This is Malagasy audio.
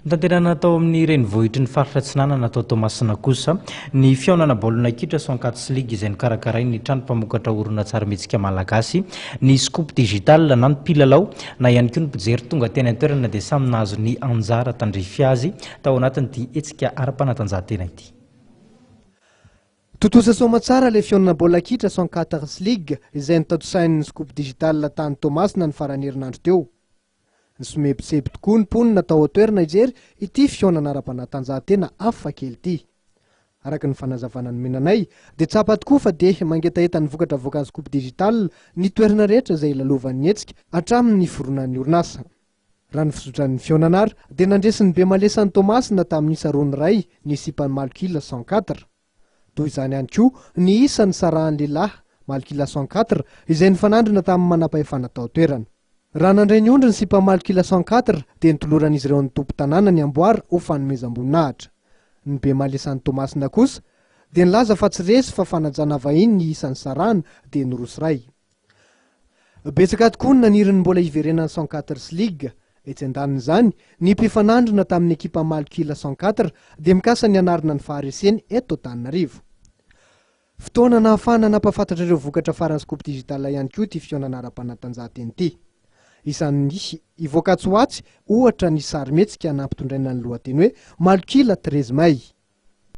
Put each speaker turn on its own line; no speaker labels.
Notanterahina tao amin'ny renivohitry ny faritra Atsinanana tao Toamasina kosa ny fihaonana baolina kitra Cent League izay nokarakarain'ny trano mpamokatra horonantsarimihetsika malagasy, ny Scoop Digital. Na ny mpilalao na ihany koa ny mpijery tonga teny an-toerana dia samy nahazo ny anjara tandrify azy tao anatin'ity hetsika ara-panatanjahantena ity.
Tontosa soamantsara ilay fihaonana baolina kitra 104 League izay notontosain'ny Scoop Digital tany Toamasina ny faran'ny herinandro teo. Nisomebiseby tokoa ny mponina tao an-toerana hijery ity fihaonana ara-panatanjahantena hafa kely ity. Araka ny fanazavana nomena anay dia tsapa tokoa fa dia mangetaheta ny vokatra avoakan'ny Scoop Digital ny toerana rehetra izay ilalovan'ny hetsika hatramin'ny niforonan'ny orinasa. Raha ny fizotran'ny fihaonana ary dia nandresy ny Bemalesan'i Toamasina tamin'ny isa 2-1 ny sipan'i Malok'ila 104. Toy izany ihany koa ny isa nisarahan'ny lehilahy Malok'ila 104 izay nifanandrina tamin'ny manampahefana tao an-toerana. Raha nandray ny ondry ny sipa Malok'ila 104 dia notoloran'izy ireo an'ny tompon-tanàna ny amboara ho fanomezam-boninahitra. Ny Bemalesan'i Toamasina kosa dia nilaza fa tsy resy fa fanajana vahiny ny isa nisarahana dia ny 2-1. Betsaka tokoa ny naniry ny mbola hiverenan'ny 104 League. Etsy andanin'izany, ny mpifanandrina tamin'ny ekipa Malok'ila 104 dia mikasa ny hanarina ny fahareseny eto Antananarivo. Fotoana nahafahana nampahafantatra ireo vokatra farany Scoop Digital ihany koa ity fihaonana ara-panatanjahantena ity. Isan'ny hivoaka atsy ho atsy ohatra ny sarimihetsika nampitondraina ny lohateny hoe Malok'ila 13 mai.